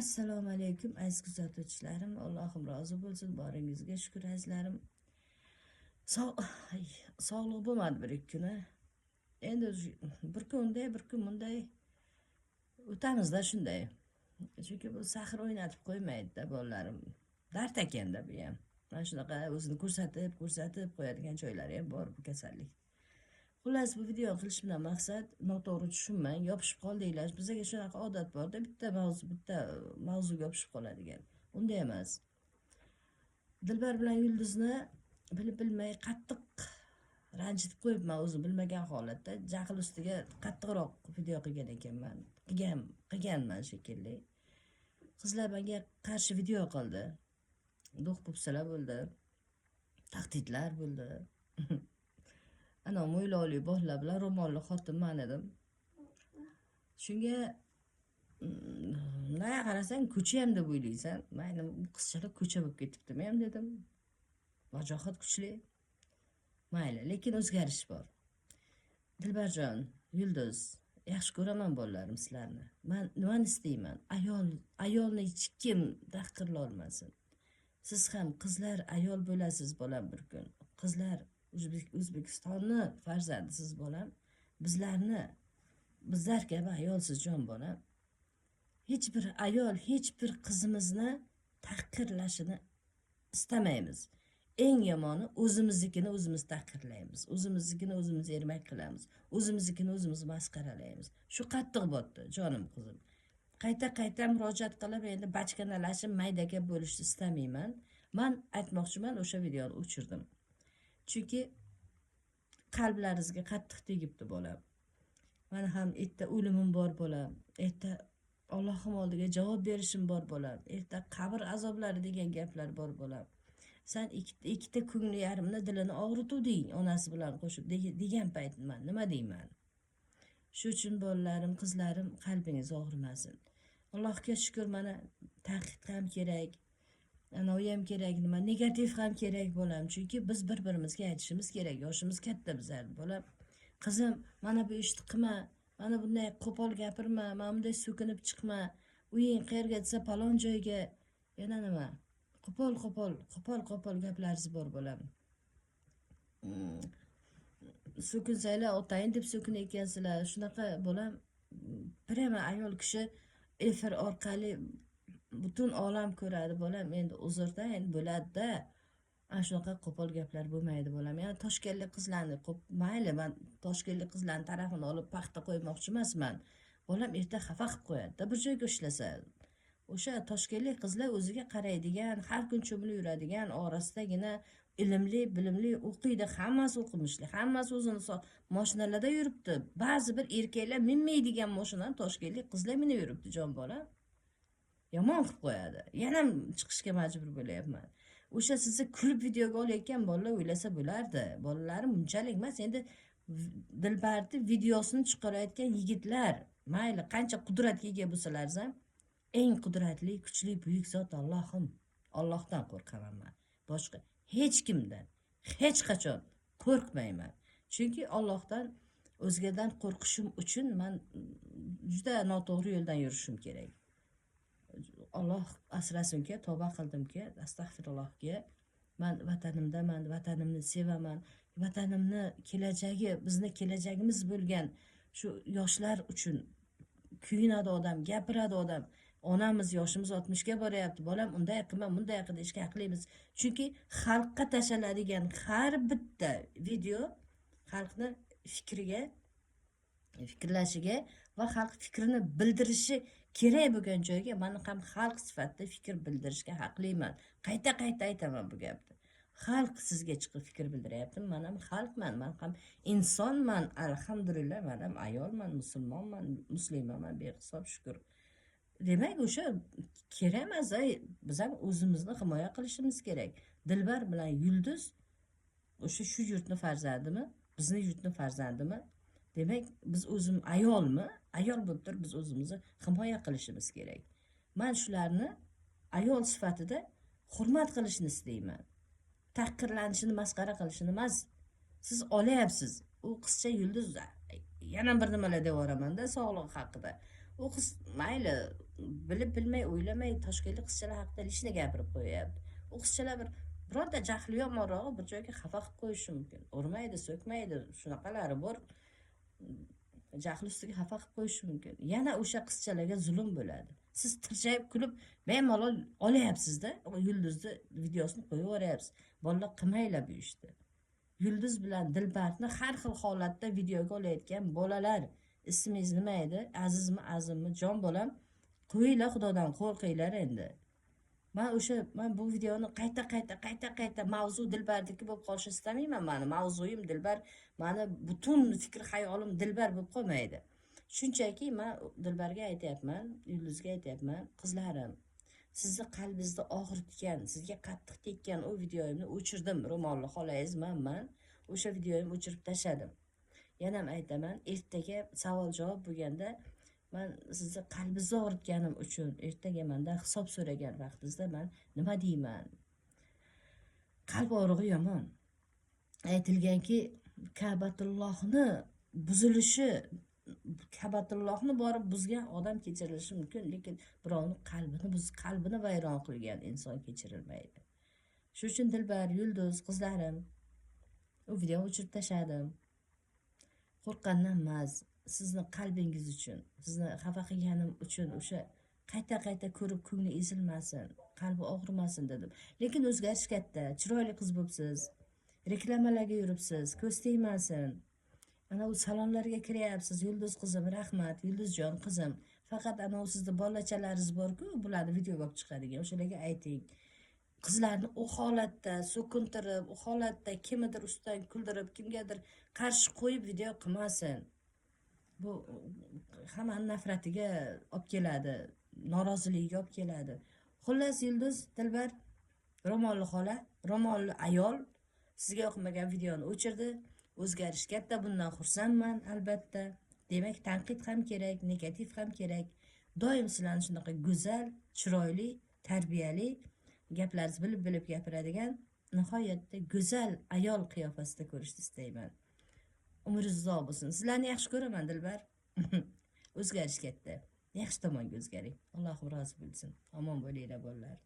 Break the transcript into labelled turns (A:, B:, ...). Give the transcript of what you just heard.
A: Assalomu alaykum, aziz kuzatuvchilarim. Allohim rozi bo'lsin, boringizga shukur, azizlarim. Ay, sog'liq bo'lmadi bir ikki kuni. Endi bir kun unday, bir kun bunday o'tamizda shunday. Chunki bu sahr o'ynatib qo'ymaydi-da, bolalarim. Dard ekanda bu ham. Mana shunaqa o'zini ko'rsatib, ko'rsatib qo'yadigan joylari ham bor bu kasallik. Xullas, bu video qilishimdan maqsad, noto'g'ri tushunmang, yopishib qoldinglar. Bizga shunaqa odat borda, bitta mavzu, bitta mavzuga yopishib qoladigan. Unday emas. Dilbar bilan Yulduzni bilib bilmay qattiq ranjitib qo'yibman o'zim bilmagan holatda. Jahl ustiga qattiqroq video qilgan ekanman. Qilganman shekilli. Qizlar menga qarshi video qildi. Do'q po'pisalar bo'ldi. Tahdidlar bo'ldi. Ana mo'ylovli bolalar bilan ro'molli xotin man edim. Shunga bunday qarasang ko'cha ham deb o'ylaysan. Mayli, bu qizchalar ko'cha bo'lib ketibdimi ham dedim. Vajohat kuchli. Mayli, lekin o'zgarish bor. Dilbarjon, Yulduz, yaxshi ko'raman bolalarim sizlarni. Man nimani istayman? Ayolni hech kim tahqirlolmasin. Siz ham qizlar ayol bo'lasiz bolam bir kun. Qizlar O'zbekistonni farzandisiz bolam. Bizlarni, bizlar kabi ayolsiz jon bolam. Hech bir ayol, hech bir qizimizni tahqirlashini istamaymiz. Eng yomoni o'zimiznikini o'zimiz tahqirlaymiz. O'zimiznikini o'zimiz ermak qilamiz. O'zimiznikini o'zimiz masxaralaymiz. Shu qattiq botdi, jonim qizim. Qayta-qayta murojaat qilib, endi bachkanalashib mayda gap bo'lishni istamayman. Man aytmoqchiman, o'sha videoni o'chirdim. Chunki qalblaringizga qattiq tegibdi bolam. Mani ham erta o'limim bor bolam. Erta Allohim oldiga javob berishim bor bolam. Erta qabr azoblari degan gaplar bor bolam. Sen ikkita ko'ngli yarimni dilini og'rituvding onasi bilan qo'shib degan payt man nima deyman? Shu uchun bolalarim, qizlarim, qalbingiz og'rimasin. Allohga shukur, mana tanqid ham kerak, anavi ham kerak, nima negativ ham kerak bolam. Chunki biz bir-birimizga aytishimiz kerak. Yoshimiz katta bizlar bolam. Qizim, mana bu ishni qilma, mana bunday qo'pol gapirma, mana bunday so'kinib chiqma. Uying qayerga desa palon joyga, yana nima? Qo'pol qo'pol, qo'pol qo'pol gaplaringiz bor bolam. So'kinsanglar otayin deb so'kinayotgansizlar. Shunaqa bolam, prямо ayol kishi efir orqali butun olam ko'radi bolam. Endi uzrda, endi bo'ladi-da. Ana shunaqa qo'pol gaplar bo'lmaydi bolam. Yana toshkentlik qizlarni mayli, man toshkentlik qizlarni tarafini olib paxta qo'ymoqchi emasman. Bolam erta xafa qilib qo'yadi-da, bir joyga ushlasa. O'sha toshkentlik qizlar o'ziga qaraydigan, har kun cho'milib yuradigan, orasidagina ilmli, bilimli o'qiydi, hammasi o'qimishli, hammasi o'zini mashinalarda yuribdi. Ba'zi bir erkaklar minmaydigan mashinani toshkentlik qizlar minib yuribdi, jon bolam. Yomon qilib qo'yadi. Yana chiqishga majbur bo'lyapman. O'sha sizni kulib videoga olayotgan bolalar o'ylasa bo'lardi. Bolalarim bunchalik emas, endi Dilbarni videosini chiqarayotgan yigitlar, mayli qancha qudratga ega bo'lsalar ham, eng qudratli, kuchli, buyuk zot Allohim. Allohdan qo'rqaman men. Boshqa hech kimdan hech qachon qo'rqmayman. Chunki Allohdan o'zgadan qo'rqishim uchun men juda noto'g'ri yo'ldan yurishim kerak. Alloh asrasinki, tavba qildimki, astag'firullohga. Men vatanimdaman, vatanimni sevaman. Vatanimni kelajagi, bizni kelajagimiz bo'lgan shu yoshlar uchun kuyinadi odam, gapiradi odam. Onamiz yoshimiz 60 ga boryapti, bolam unday qilma, bunday qil deyishga haqlimiz. Chunki xalqqa tashlanadigan har bitta video xalqni fikriga, fikrlashiga va xalq fikrini bildirishi kerak bo'lgan joyga mani ham xalq sifatida fikr bildirishga haqliman. Qayta-qayta aytaman bu gapni. Xalq sizga chiqib fikr bildiryapti. Men ham xalqman, men ham insonman. Alhamdulillah, men ham ayolman, musulmonman, muslimaman, behisob shukr. Demak, o'sha kerak emas, ay, biz ham o'zimizni himoya qilishimiz kerak. Dilbar bilan Yulduz o'sha shu yurtni farzandimi? Bizni yurtni farzandimi? Demak, biz o'zim ayolmi? Ayol bo'lib turib biz o'zimizni himoya qilishimiz kerak. Men shularni ayol sifatida hurmat qilishni istayman. Tahqirlanishini, masxara qilishini emas. Siz olyapsiz. U qizcha Yulduz yana bir nimalar deb yuboramanda sog'lig'i haqida. U qiz mayli Bilib bilmay, o'ylamay toshkentlik qizchalar haqida лишний gapirib qo'yyapti. U qizchalar bir bironta jahli yomonrog'i bir joyga xafa qilib qo'yishi mumkin. Urmaydi, so'kmaydi, shunaqalari bor. Jahli ustiga xafa qilib qo'yishi mumkin. Yana o'sha qizchalarga zulm bo'ladi. Siz tirjayib kulib bemalol olyapsiz-da, Yulduzni videosini qo'yib yuboryapsiz. Bolalar, qilmanglar bu ishni. Yulduz bilan Dilbardni har xil holatda videoga olayotgan bolalar, ismingiz nima edi? Azizmi, Azimmi? Jon bolam, qo'yinglar, Xudodan qo'rqinglar endi. Man bu videoni qayta qayta, qayta qayta mavzu Dilbardiki bo'lib qolishini istamayman. Mani mavzuyim Dilbar, mani butun fikr xayolim Dilbar bo'lib qolmaydi. Shunchaki man Dilbarga aytyapman, Yulduzga aytyapman, qizlarim, sizni qalbingizni og'ritgan, sizga qattiq tekkan u videoyimni o'chirdim. Ro'molli xolangiz manman, o'sha videoyimni o'chirib tashladim. Yana ham aytaman, ertaga savol javob bo'lganda man sizni qalbingizni og'ritganim uchun ertaga mandan hisob so'ragan vaqtingizda man nima deyman? Qalb og'rig'i yomon. Aytilganki, Ka'batullohni buzilishi, Ka'batullohni borib buzgan odam kechirilishi mumkin, lekin birovni qalbini vayron qilgan inson kechirilmaydi. Shu uchun Dilbar, Yulduz, qizlarim, u videoni o'chirib tashladim. Qo'rqqandan emas, sizni qalbingiz uchun, sizni xafa qilganim uchun o'sha qayta qayta ko'rib ko'ngli ezilmasin, qalbi og'rimasin dedim. Lekin o'zgarish katta, chiroyli qiz bo'libsiz, reklamalarga yuribsiz, ko'z tegmasin. Ana u salonlarga kiryapsiz, Yulduz qizim, rahmat, Yulduzjon qizim. Faqat ana u sizni bolachalaringiz bor-ku, bularni videoga olib chiqadigan, o'shalarga ayting. Qizlarni u holatda so'kintirib, u holatda kimnidir ustidan kuldirib, kimgadir qarshi qo'yib video qilmasin. Bu hammani nafratiga olib keladi, noroziligiga olib keladi. Xullas, Yulduz, Dilbar, ro'molli xola, ro'molli ayol sizga yoqmagan videoni o'chirdi. O'zgarish katta, bundan xursandman albatta. Demak, tanqid ham kerak, negativ ham kerak. Doim sizlarni shunaqa go'zal, chiroyli, tarbiyali, gaplaringizni bilib bilib gapiradigan nihoyatda go'zal ayol qiyofasida ko'rishni istayman. Umringiz uzoq bo'lsin. Sizlarni yaxshi ko'raman, Dilbar. O'zgarish katta. Yaxshi tomonga o'zgaring. Allohim rozi bo'lsin. Omon bo'linglar, bolalar.